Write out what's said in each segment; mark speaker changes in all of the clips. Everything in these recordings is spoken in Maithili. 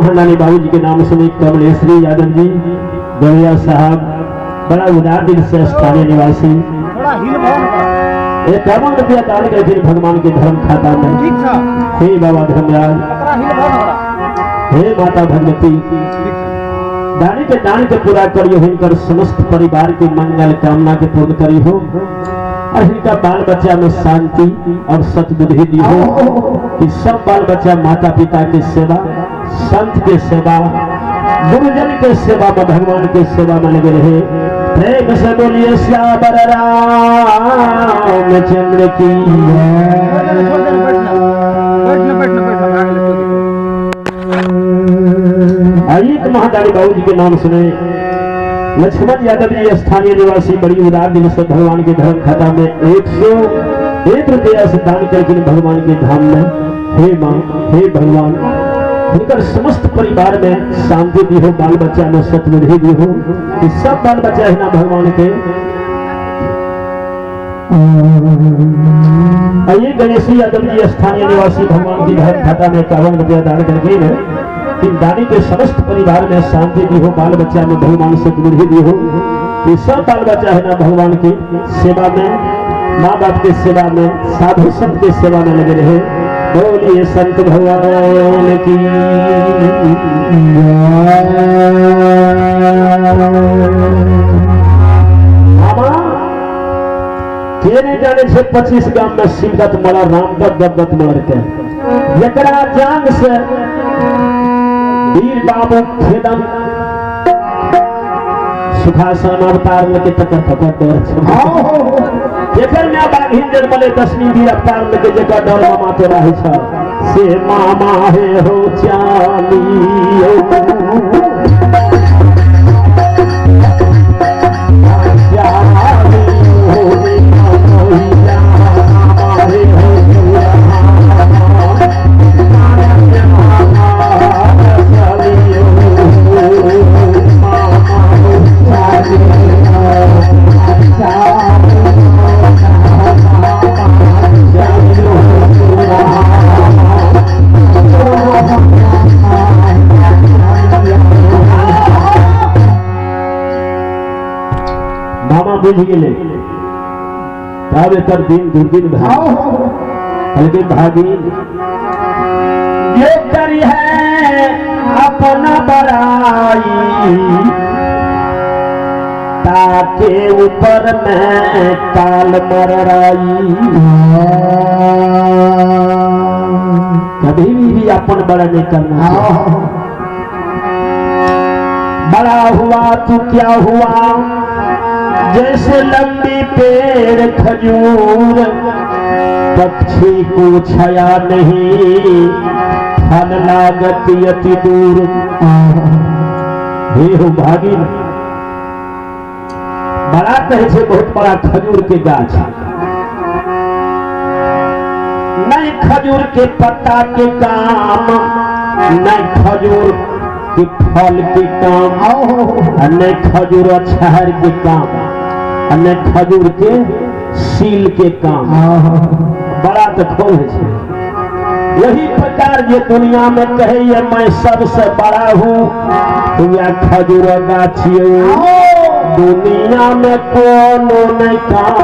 Speaker 1: महादानी बाबू जी के नाम सुनी कमलेश्वरी यादव जी गौरिया साहब बड़ा उदार दिल से स्थानीय निवासी
Speaker 2: थोड़ा हिल भवन बा।
Speaker 1: 51 रुपया दान गए थे भगवान के धर्म खाता में।
Speaker 2: ठीक छ।
Speaker 1: हे बाबा धर्मराज,
Speaker 2: ओकरा हिल भवन बा।
Speaker 1: हे माता भगवती,
Speaker 2: ठीक छ।
Speaker 1: दानी के दान के पूरा करियो, हिनकर समस्त परिवार के मंगल कामना के पूर्ण करियो और हिनका बाल बच्चा में शांति और सतबुद्धि दिहो कि सब बाल बच्चा माता पिता के सेवा, संत के सेवा, गुरुजन के सेवा में, भगवान के सेवा में लगे रहे। प्रेम से बोलिए श्यावर रामचंद्र की।
Speaker 2: छोड़ देना, बैठना बैठना बैठना बैठना, भाग ले कोई।
Speaker 1: एक महादानी बाबू जी के नाम सुने लक्ष्मण यादव जी स्थानीय निवासी बड़ी उदार दिल से भगवान के धर्म खाता में 101 रुपया से दान करके भगवान के धाम में। हे माँ, हे भगवान, उनकर समस्त परिवार में शांति दी हो, बाल बच्चा में सतबुद्धि दी हो कि सब बाल बच्चा है ना भगवान के। ये गणेश यादव जी स्थानीय निवासी भगवान की धर्म खाता में 51 रुपया दान करके है कि दानी के समस्त परिवार में शांति दी हो, बाल बच्चा में भगवान सतबुद्धि दी हो कि सब बाल बच्चा है ना भगवान की सेवा में, माँ बाप के सेवा में, साधु संत के सेवा में लगे रहे। बोलिए संत भगवान की। मामा के नहीं जाने छे 25 गाम में शिवदत्त मलर, रामदत्त दत्त मलर के जकरा जांग से वीर बाबू खेदन सुखासन अवतार लेके तकर तकर डर छे। जेकर माय बाघिन जन्मले दसवीं वीर अवतार लेके जेकर डर मामा तोरा होइ छ से मामा हे हो चालियो। मामा बुझ गेले तब एकर दिन दुर्दिन भा लेकिन भागिन ये करी है अपना बड़ाई ताके ऊपर में काल मरराई। कभी भी अपन बड़ा नहीं करना। बड़ा हुआ तो क्या हुआ, जैसे लंबी पेड़ खजूर, पक्षी को छाया नहीं, फल लागत अति दूर। हे हो भागिन, बड़ा कहे छे बहुत बड़ा खजूर के गाछ, नहीं खजूर के पत्ता के काम, नहीं खजूर के फल के काम, नहीं खजूर अछहर के काम, नहीं खजूर के सील के काम। बड़ा तो खूब है। यही प्रकार ये दुनिया में कहे ये मैं सबसे बड़ा हूँ, तो यह खजूर गाछी दुनिया में कोनो नहीं कहा।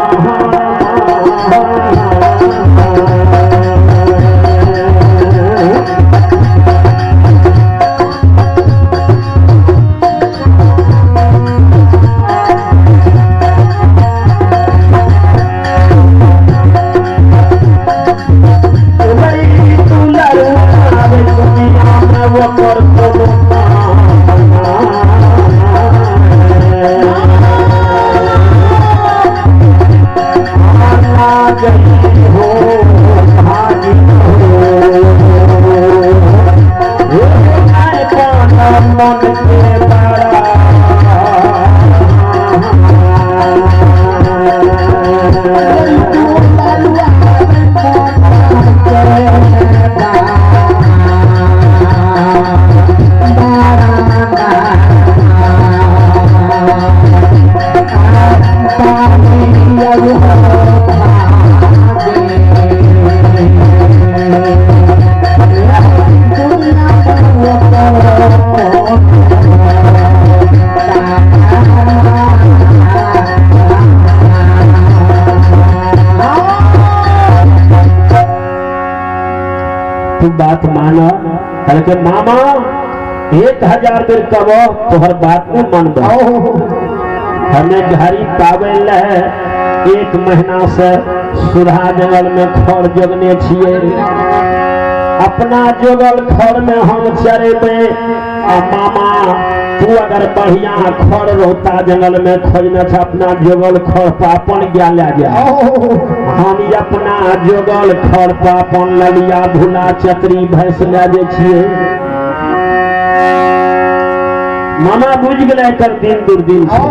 Speaker 1: हो तू बात मान। कहलकै मामा 1000 बेर कहबो तोहर बात नहीं मानबो। हमें घड़ी पाबनि लए 1 महीना से सुधा जंगल में खर जोगने छियै, अपना जोगल खर में हम चरेबै। आ मामा तू अगर बढ़िया खर रहता जंगल में खोजने छ, अपना जोगल खर पर अपन ज्ञान ले जा, हम अपना जोगल खर पर अपन ललिया भुला चतरी भैंस ले जाइ छियै। मामा बुझि गेलै एकर दिन दुर्दिन छै।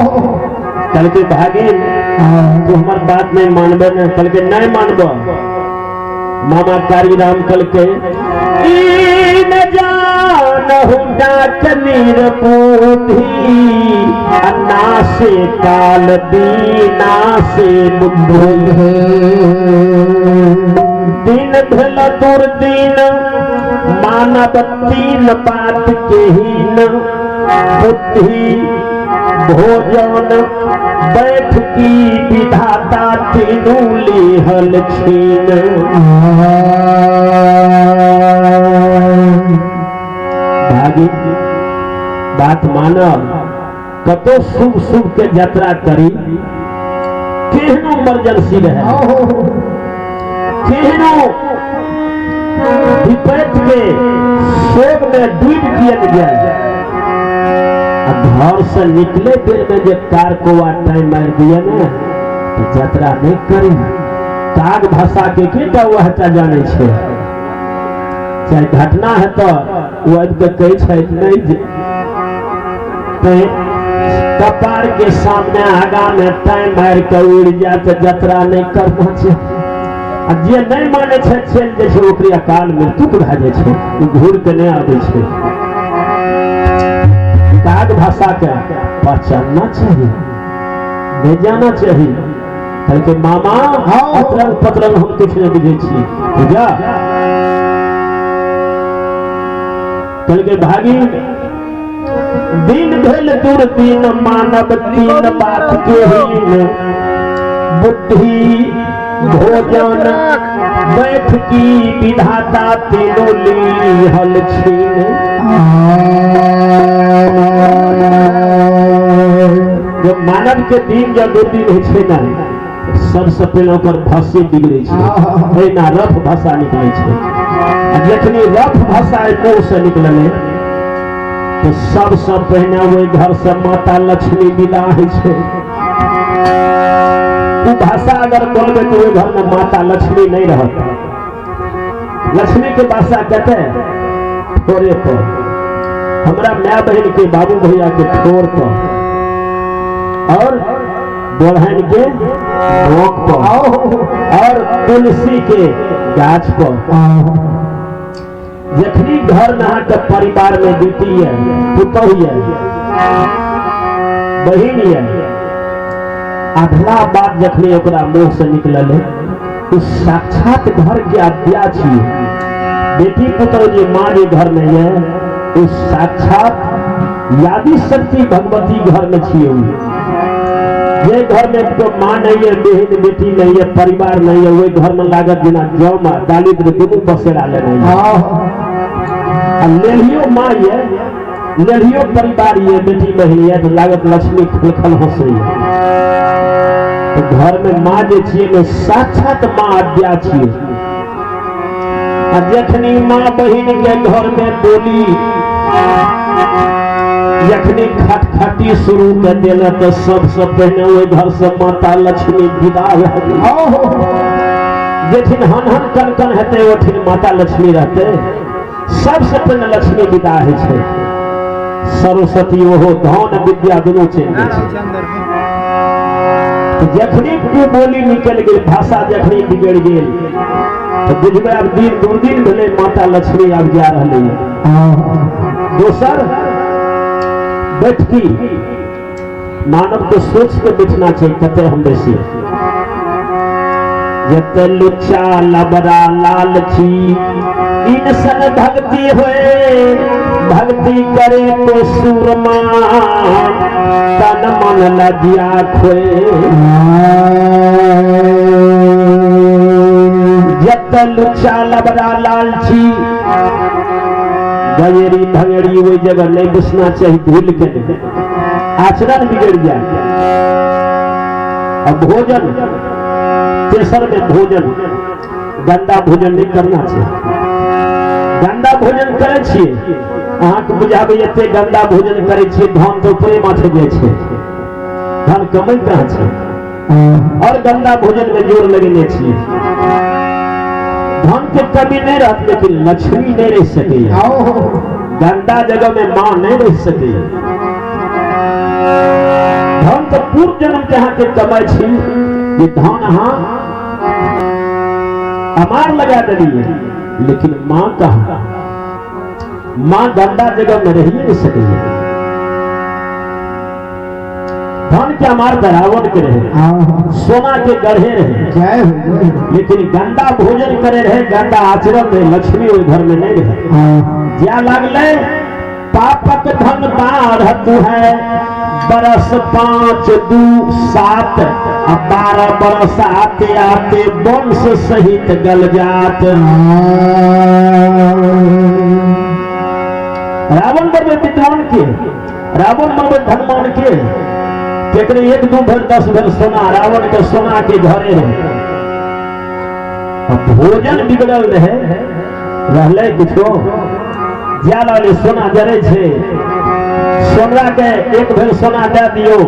Speaker 1: कहलकै भागिन तू हमर बात नहीं मानबे ने? कहलकै नहीं मानबो। मामा कारीराम कहलकै ई न जानहु डाक निरबुद्धि अन्ना से काल दीना से बुद्धि। दिन भेल दुर्दिन मानव तीन बात के हीन, बुद्धि भोजन बैठ की विधाता तीनू लेहल छीन। भागी बात मानब, कतो शुभ शुभ के यात्रा करी, केहनो इमरजेंसी रहे, केहनो विपत्ति के शोक में डूब किया जाए, घर से निकले देर में जे कार कोवा टाइम मार दिया ने तो यात्रा नहीं करी। काग भाषा के की तो वह जाने छे, चाहे घटना है तो वो आबि के कहै छै नहीं जे ते कपार के सामने आगा में टाइम मार के उड़ जाए तो यात्रा नहीं करना छै। आ जे नहीं माने छै चलि जाइ छै, ओकरे अकाल मृत्यु भए जाइ छै, ओ घूर के नहीं आबै छै। काग भाषा के पहचानना चाहिए, नहीं जाना चाहिए। कहलकै मामा अतरंग पतरंग हम किछु नहीं बुझै छी, बुझा। कहलकै भागी दिन भेल दुर्दिन मानव तीन बात के हीन, बुद्धि भोजन बैठ की विधाता तीनों लीहल छीन। जब मानव के दिन जब दुर्दिन होइ छै ने, सबसे पहिले ओकर भाषे बिगड़ै छै, एहिना रफ भाषा निकलै छै। आ जखनी रफ भाषा मुँह से निकललै तो सबसे पहिने ओहि घर से माता लक्ष्मी विदा होइ छै। ओ भाषा अगर बोलबै तो ओहि घर में माता लक्ष्मी नहीं रहत। लक्ष्मी के भाषा कते थोड़े पर, हमरा my बहन के बाबू भैया के ठोर पर और बोढ़न के नोक पर और तुलसी के गाछ पर। जखनी घर में अहाँके परिवार में बेटी है, पुतहु है, बहिन है, अधला बात जखनी ओकरा मुंह से निकलल है तो साक्षात घर के आज्ञा छियै। बेटी पुतहु जे माँ जे घर में है वो साक्षात यादी शक्ति भगवती घर में छियै। जे घर में तो माँ नहीं है, बहन बेटी नहीं है, परिवार नहीं है, वही घर में लागत जेना जम आ दालिद्र दुनू बसेरा लेने है। आ लेलियो माँ ये, लेलियो परिवार ये, बेटी बहन ये, तो लागत लक्ष्मी खलखल हंसै है। तो घर में माँ जे छियै ने साक्षात माँ आद्या छियै। आ जखनी माँ बहिन के घर में बोली जखनी खटखटी शुरू कर देल तो सबसे पहले ओहि घर से माता लक्ष्मी विदा भए गेल। जेठिन हन हन कन कन हेतै ओठिन माता लक्ष्मी रहतै। सबसे पहले लक्ष्मी विदा होइ छै, सरस्वती ओहो धन विद्या दुनू चलि जाइ छै। तो जखनी तू बोली निकल गेल, भाषा जखनी बिगड़ गेल तो बुझबै आब दिन दुर्दिन भेलै, माता लक्ष्मी आब जा रहलै। दोसर बैठकी मानव के सोच के बैठना चाहिए, कते हम बेसी जते लुच्चा लबड़ा लालची इन सन भक्ति होए, भक्ति करे तो सूरमा तन मन लज्जा खोए। जत लुच्चा लबड़ा लालची गजेरी भंगेरी ओहि जगह नहीं घुसना चाहिए, भूल के नहीं, आचरण बिगड़ जाए। और भोजन, तेसर में भोजन, गंदा भोजन नहीं करना चाहिए। गंदा भोजन करै छियै, अहाँके बुझाबै एते गंदा भोजन करै छियै, धन तऽ ऊपरे माथे जाइ छै, धन कमै कहाँ छै? और गंदा भोजन में जोर लगेने छियै, धन के कमी नहीं रहत, लेकिन लक्ष्मी नहीं रह सकैया। गंदा जगह में माँ नहीं रह सकैया। धन तो पूर्व जन्म के अहाँके कमाइ छी, जे धन अहाँ अमार लगा देलियै, लेकिन माँ कहाँ? माँ गंदा जगह में रहिए नहीं सकैया। धन के अमार रावण के रहे, सोना के गढ़े रहे,
Speaker 2: जय हो, जय हो।
Speaker 1: लेकिन गंदा भोजन करे रहे, गंदा आचरण रहे, लक्ष्मी ओहि घर में नहीं रहे। जा लागले पापक धन बारह है, बरस 5 2 7 आ 12 बरस आते आते वंश सहित गल जात। रावण बड़े विद्वान के, रावण बड़े धनवान के, केकरे 1 2 भर 10 भर सोना रावण के सोना के घरे रहे। भोजन बिगड़ल रहे, रहले कुछो जा लगले सोना जरे छे, सोना के 1 भर सोना दे दियो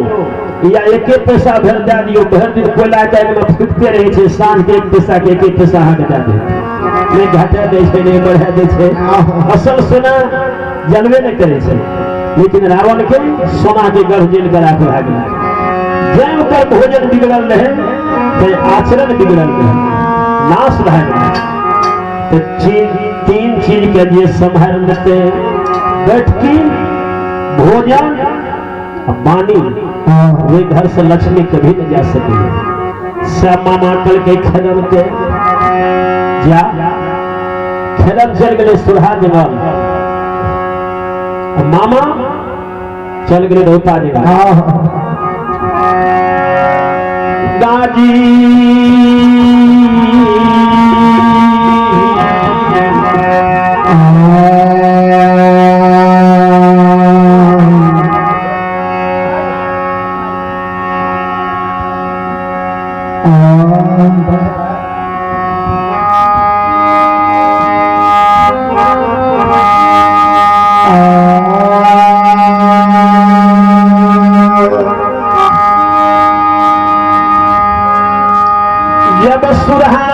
Speaker 1: या 1 पैसा भर दे दियो, भर दिन कोयला के आगि में फूकते रहे छे, साँझ के 1 पैसा के 1 पैसा अहाँके दे दे, नहीं घटे दै छै नहीं बढ़ा दै छै। असल सोना जलबे नहीं करे छै, लेकिन रावण के सोना के गढ़ जेल के राख भए गेल। जैं ओकर भोजन बिगड़ल रहे ते आचरण बिगड़ल रहे, नाश भए गेल। तो 3 चीज के जे सम्हारि लेते, बैठकी, भोजन, वाणी, वे घर से लक्ष्मी कभी नहीं जा सकी। सब मामा कल के खेदन के जा खेदन चल गए सुरहा जंगल, मामा चल गए रोता जंगल। गाजी जब सुरहा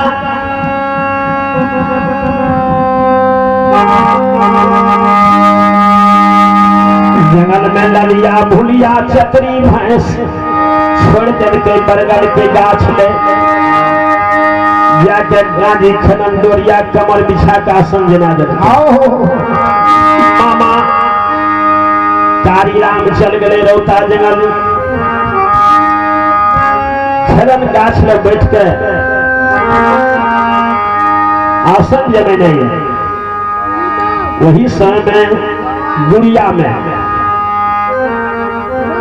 Speaker 1: जंगल में ललिया भुलिया चतरी भैंस छोड़ देलकै बरगद के गाछ ले, जाके गांधी खनन डोरिया कमर बिछा के आसन जना देलकै। मामा कारी राम चल गए रौता जंगल, खनन गाछ ले बैठ के आसन जमेने है। वही समय में गुड़िया में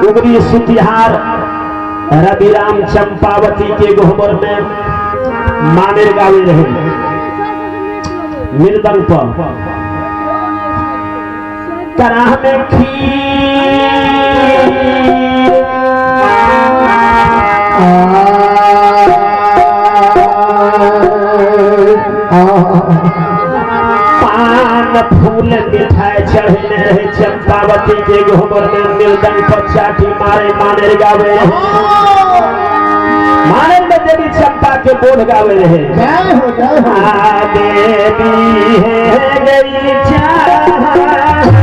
Speaker 1: उगरी सुतिहार रविराम चंपावती के गोहबर में मानेर गावे रहे मृदंग पर कराह में खीर पान फूल मिठाई चढ़ने रहे चंपावती के गोहबर में मृदंग पर चाटी मारे मानेर गावे रहे। मानेर में देवी चंपा के बोध गावे रहे।
Speaker 2: जय हो, जय हो।
Speaker 1: देवी है गई चाह।